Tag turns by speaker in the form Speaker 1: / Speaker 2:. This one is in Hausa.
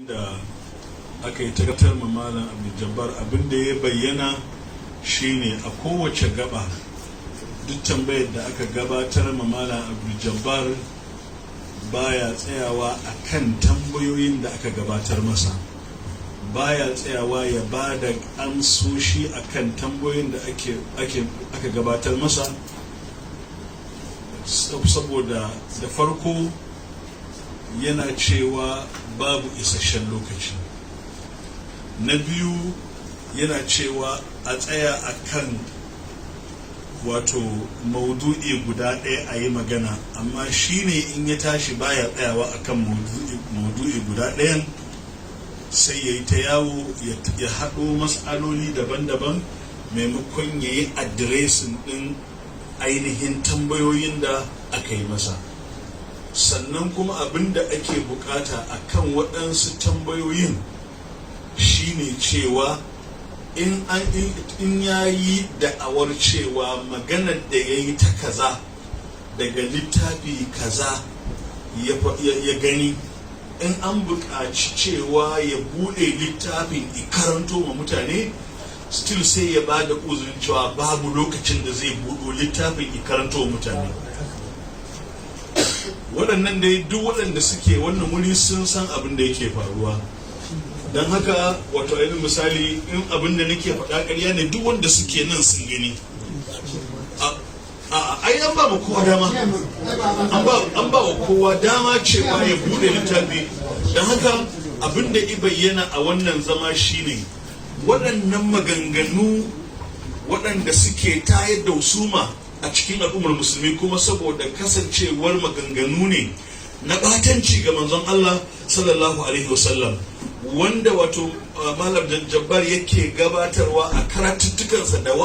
Speaker 1: Da aka yi tabbatar ma Malam Abdul, abin da ya bayyana shine a kowace gaba, duk tambayar da aka gabatar ma Malam Abdul baya tsayawa a kan tambayoyin da aka gabatar masa, baya tsayawa ya ba da amsoshi a kan tambayoyin da aka gabatar masa, saboda da farko yana cewa babu isasshen lokaci, na biyu yana cewa a tsaya a kan wato maudu'i guda ɗaya a yi magana, amma shi ne in ya tashi baya tsayawa akan maudu'i guda ɗayan, sai ya yi ta yawo ya haɗo matsaloli daban-daban maimakon ya yi addressing ɗin ainihin tambayoyin da aka yi masa. Sannan kuma abin da ake bukata a kan waɗansu tambayoyin shine cewa in ya yi da'awar cewa maganar da ya yi ta kaza daga littafi kaza ya gani, in an buƙaci cewa ya buɗe littafin ya karanto ma mutane, still sai ya ba da uzurin cewa babu lokacin da zai buɗo littafin ya karanto wa mutane. Waɗannan dai duk waɗanda suke wannan wuri sun san abin da yake faruwa. Don haka, wato ainihin misali, in abin da nake faɗa ƙarya ne, duk wanda suke nan sun gani. Ai an ba mu kowa dama, an ba wa kowa dama cewa ya bude littafi. Don haka abin da i bayyana a wannan zama shine waɗannan maganganu waɗanda suke tayar da husuma a cikin al'ummar Musulmi, kuma saboda kasancewar maganganu ne na ɓatanci ga Manzon Allah sallallahu alaihi wasallam, wanda wato Malam Jabbar yake gabatarwa a karatuttukansa da